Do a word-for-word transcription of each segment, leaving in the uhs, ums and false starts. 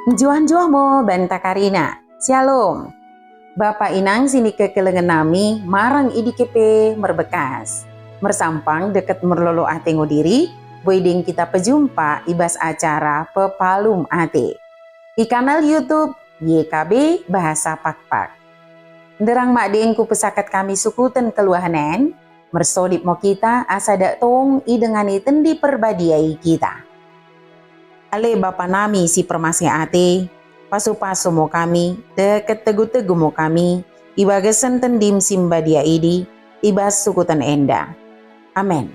Njuah-njuah mo banta karina. Syalom. Bapa inang sinikekelengen nami marang i dike pe merbekas. Mersampang dekket merlolo ate ngo diri, boi deng kita pejumpa i bas acara Pepalum Ate. I kanal YouTube Y K B Bahasa Pakpak. Nderrang madeng kupesakat kami sukuten keluahen en, mersodip mo kita asa dak tong idengani Tendi Perbadia i kita. Ale Bapa nami si permaseh ate, pasu-pasu mo kami, dekket tegu-tegu mo kami, i bagasen Tendim si mbadia idi, i bas sukuten enda. Amen.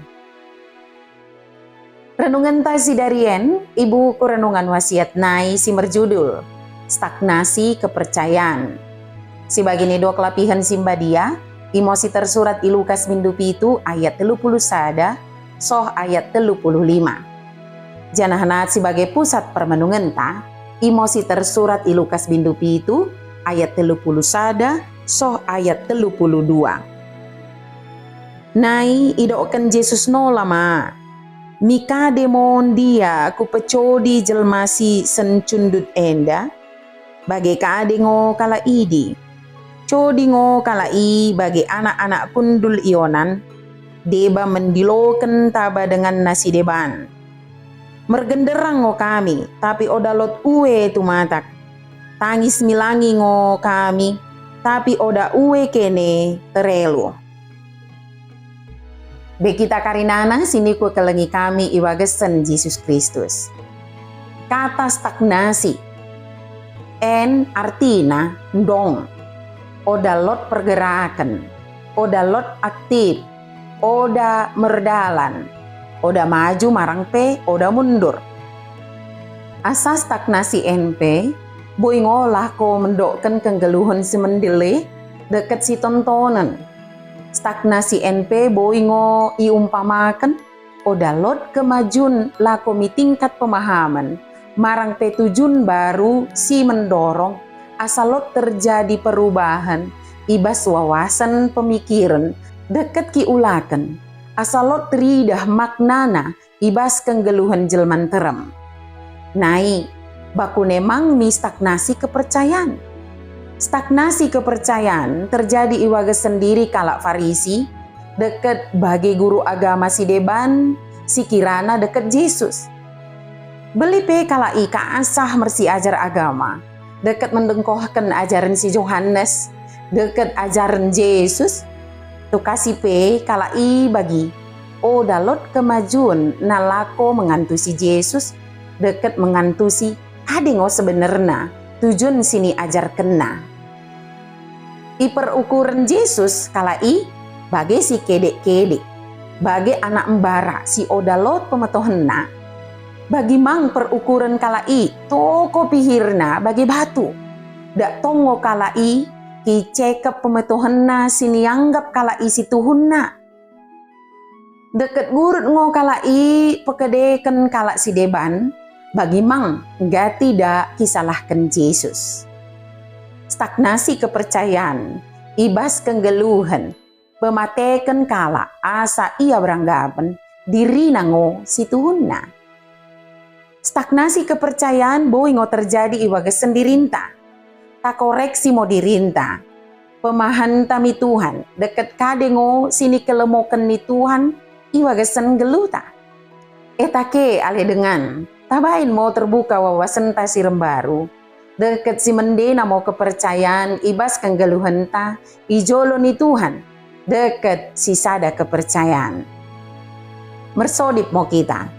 Renungenta sidarien i buku Renungan Wasiat nai si merjudul Stagnasi Kepercayaan. Si bagi nidok lapihen si mbadia, imo si tersurat i Lukas bindu pitu ayat tellu puluh sada soh ayat tellu puluh lima. Janah nat si bage pusat permenungenta, imo si tersurat i Lukas bindu pitu ayat tellu puluh sada soh ayat tellu puluh dua. Nai idokken Jesus nola ma, "Mi kade mo ndia kupecodi jelma si sencundut enda? Bage kade ngo kalak idi. Codi ngo kalak i bage anak-anak kundul ionan, deba mendiloken taba denganna sideban. Mergenderrang ngo kami, tapi oda lot ue tumatak. Tangis milangi ngo kami, tapi oda ue kene terelu." Be kita karinana sinikukelengi kami i bagasen Jesus Kristus. Kata stagnasi en artina ndong, oda lot pergeraken, oda lot aktip, oda merdalan, oda maju marang pe oda mundur. Asa stagnasi en pe, boi ngo lako mendokken kenggeluhen si mendele dekket si tontonen. Stagnasi en pe boi ngo iumpamaken, oda lot kemajun lako mi tingkat pemahamen, marang pe tujun baru si mendorong asa lot terjadi perubahen i bas wawasen pemikiren dekket kiulaken, asa lot teridah maknana i bas kenggeluhen jelma nterrem. Nai, bakune mang mi stagnasi kepercayaan. Stagnasi kepercayaan terjadi i bagasen diri kalak Farisi, dekket bage guru agama sideban, si kirana dekket Jesus. Beli pe kalak i kasah mersiajar agama, dekket mendengkohken ajaren si Johanes, dekket ajaren Jesus. Tukasi pe kalak i bagi, oda lot kemajun nalako mengantusi Jesus, dekket mengantusi kade ngo sebenerna tujun siniajarkenna. I perukuren Jesus kalak i bage si kedek-kedek, bage anak mbara si oda lot pemetohenna. Bagi mang perukuren kalak i toko pihirna bage batu. Dak tong ngo kalak i kicekep pemetohenna sinianggap kalak i situhunna. Dekket gurut ngo kalak i pekedeken kalak sideban, bagi mang nggati dak kisalahken Jesus. Stagnasi kepercayaan i bas kenggeluhen pemateken kalak asa ia beranggapen dirina ngo situhunna. Stagnasi kepercayaan boi ngo terjadi i bagasen dirinta. Takoreksi mo dirinta. Pemahanta mi Tuhan, dekket kade ngo sinikelemoken ni Tuhan i bagasen nggeluhta. Eta ke ale dengan, tabain mo terbuka wawasenta si rembaru, dekket si mendena mo kepercayaan i bas kenggeluhenta i jolo ni Tuhan, dekket sisada kepercayaan. Mersodip mo kita.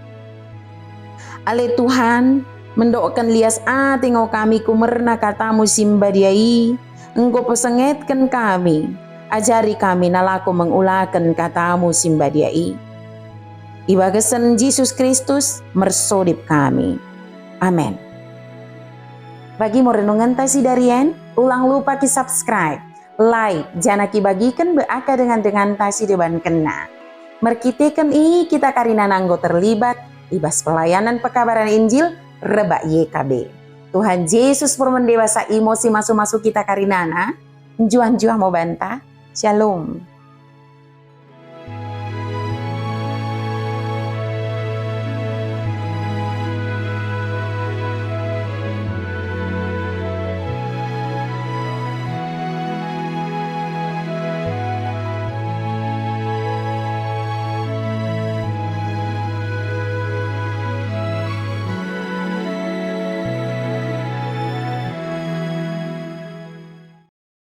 Ale Tuhan, mendokken lias ate ngo kami kumerna katamu si mbadia i, enggo pesengetken kami, ajari kami nalako mengulaken katamu si mbadia i. I bagasen Jesus Kristus mersodip kami. Amen. Bagi mo renungenta sidarien, ulang lupa ki-subscribe, like, janah kibagiken bak dengan-denganta sidebankenna. Merkiteken i kita karinana enggo terlibat i bas pelayanan pekabaran Injil rebbak Y K B. Tuhan Jesus permende basa i mo si masu-masu kita karinana, njuah-njuah mo banta. Shalom.